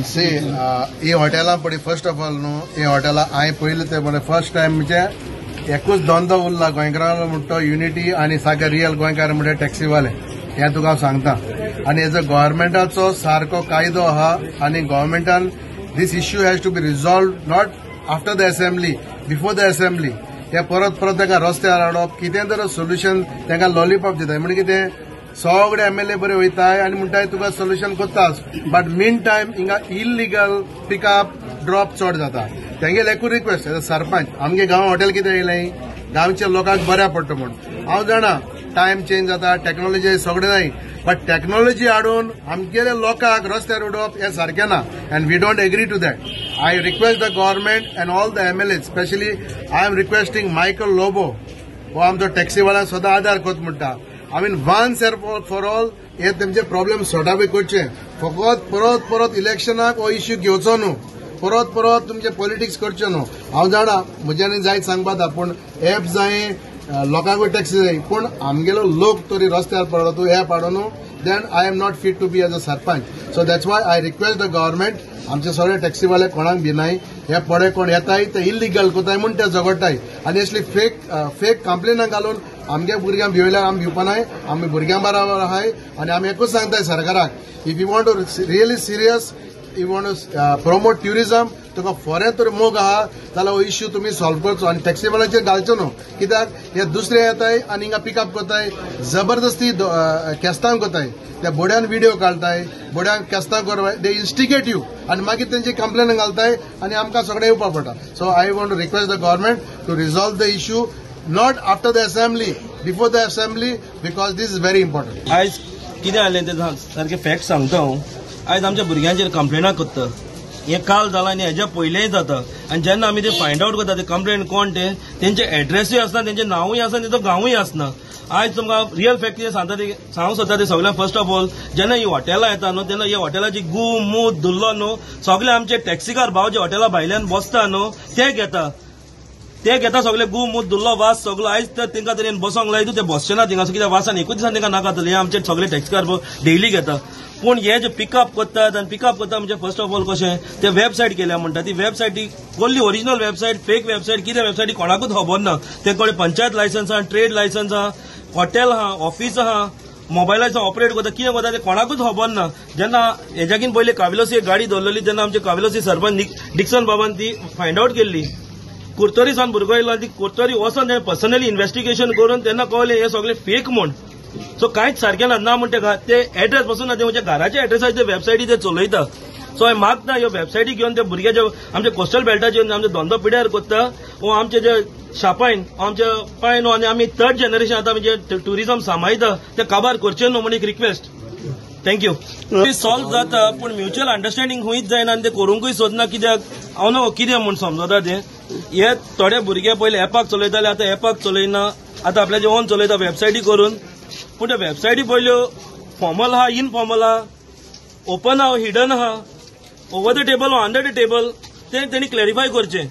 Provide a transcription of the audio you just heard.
C ही हॉटेलां पळय, first of all न्हू, ही हॉटेलां हांवें पयलें ते पळय फर्स्ट टायम, म्हणजे एकूच धंदो उरला गोंयकारांलो म्हणटा तो युनिटी आनी सारके रियल गोंयकार म्हणजे टॅक्सीवाले, हें तुका हांव सांगता. आनी हेजो गव्हर्मेंटाचो सारको कायदो आहा आनी गव्हर्मेंटान this issue has to be resolve not after the assembly, before the assembly. हे परत परत तांकां रस्त्यार हाडप, कितें तर सोल्युशन तांकां लॉलीपॉप दिता. म्हणजे कितें, सगळे एमएलए बरे वयताय आनी म्हणटाय तुका सोल्युशन करतास, बट मीन टायम हिंगा इलिगल पिकअप ड्रॉप चड जाता. तेंगेले एकूच रिक्वेस्ट, सरपंच आमगे गांव हॉटेल कितें येयलें गांवच्या लोकांक बऱ्या पडटा म्हूण. हांव जाणा टायम चेंज जाता, टॅक्नोलॉजी सगळें जाय, बट टॅक्नोलॉजी हाडून आमगेले लोकांक रस्त्यार उडोवप हें सारकें ना and we don't agree to that. I request the government and all the MLA, specially I am requesting Michael Lobo, हो आमचो टॅक्सीवाल्यांक सदां आदार करता म्हणटा. I mean once and for all हे तेमचे प्रॉब्लेम सॉर्ट आउट करचे. फकत परत परत इलेक्शनाक हो इश्यू घेवचो न्हू, परत परत तुमचे पॉलिटिक्स करचे न्हू. हांव जाणा म्हज्यानी जायत सांगपा, पूण एप जाय, लोकांकूय टॅक्सी जाय, पूण आमगेलो लोक तरी रस्त्यार पडलो तूं एप हाडून, then I am not fit to be as a sarpanch. So that's why I request the government, आमचे सगळे टॅक्सीवाले कोणाक भिनाय, हे पडे कोण येताय ते इलिगल कोताय म्हूण ते झगडटाय आनी असली फेक फेक कंप्लेनां घालून आमगे भुरग्यांक भिवयल्यार आमी भिवपा नाय. आमी भुरग्यां बराबर आहाय आनी आमी एकूच सांगताय सरकाराक, if you want to really serious, you want to promote tourism, तुका फोरेन तर मोग आहा जाल्यार हो इश्यू तुमी सॉल्व करचो आनी टॅक्सीवाल्यांचेर घालचो न्हू. कित्याक हे दुसरे येताय आनी हिंगा पिकअप करताय, जबरदस्ती केस्तांव करताय, त्या बोड्यान व्हिडिओ काडटाय, बोड्यांक केस्तांव करपाय, दे इन्स्टिगेट you आनी मागीर तेंची कंप्लेन घालताय आनी आमकां सगळें येवपाक पडटा. So I want to request the government to resolve the issue not after the assembly, before the assembly, because this is very important. आयज कितें जालें तें सारकें फॅक्ट सांगता हांव. आयज आमच्या भुरग्यांचेर कंप्लेनां करता, हें काल जालां आनी हेज्या पयलेंय जाता. आनी जेन्ना आमी ते फायंड आवट करता ते कंप्लेन कोण ते, तेंचे एड्रेसूय आसना, तेंचें नांवूय आसना, तेंचो गांवूय आसना. आयज तुमकां रियल फॅक्ट कितें सांगता ते सांगूंक सोदता ते सगळ्यांक. फर्स्ट ऑफ ऑल, जेन्ना ही हॉटेलां येता न्हू, तेन्ना ह्या हॉटेलाची गू मूत धुल्लो न्हू सगळे आमचे टॅक्सीकार भाव जे हॉटेला भायल्यान बसता न्हू ते घेता, ते घेता सगळे गू मूत धुल्लो वास सगळो. आयज तर तेंकां तरेन बसोंक लायता, ते बसचे ना थिंगा, कित्याक वासान एकूच दिसान तेंकां नाका जातलें. हे आमचे सगळे टॅक्सीकार डेली घेता. पूण हे जे पिकअप करतात आनी पिकअप करता म्हणजे फर्स्ट ऑफ ऑल कशें ते वेबसायट केल्या म्हणटा, ती वेबसायट ती कसली ओरिजिनल वेबसायट, फेक वेबसायट, कितें वेबसायट कोणाकूच खबर ना. ते कडेन पंचायत लायसन्स आहा, ट्रेड लायसन्स आहा, हॉटेल आहा, ऑफिस आहा, मोबायलाचो ऑपरेट करता, कितें करता ते कोणाकूच खबर ना. जेन्ना हेज्याकीन पयलीं काविलोसी एक गाडी दवरलेली, तेन्ना आमचे काविलोसी सरपंच डिक्सन बाबान ती फायंड आवट केल्ली. कुर्तोरी सावन भुरगो येयलो आनी ती कुर्तोरी वचोन तेणें पर्सनली इन्वेस्टिगेशन करून तेन्ना कळलें हें सगळें फेक म्हूण. सो कांयच सारकें ना. ना म्हणटा ते एड्रेस पसून ना, ते म्हणजे घराच्या एड्रेसाचेर ते वेबसायटी ते चलयता. सो हांवें मागता ह्यो वेबसायटी घेवन ते भुरगे जे आमचे कोस्टल बेल्टाचे आमचे धंदो पिड्यार करता, वो आमचे जे शापायन आमचे पायन आनी आमी थर्ड जनरेशन आतां म्हणजे ट्युरिजम सांबाळटा ते काबार करचे न्हू म्हण एक रिक्वेस्ट. Thank you. सॉल्व जाता पूण म्युच्युअल अंडरस्टँडींग खंयच जायना आनी ते करूंकूय सोदना. कित्याक हांव न्हू कितें म्हूण समजता ते, हे थोडे भुरगे पयले एपाक चलयताले, आतां एपाक चलयना, आतां आपल्याचे ओन चलयता वेबसायटी करून. पूण त्या वेबसायटी पयल्यो फॉर्मल आहा, इनफॉर्मल आहा, ओपन आहा, हिडन आहा, over the table, under the table, ते तेणी क्लॅरिफाय करचें.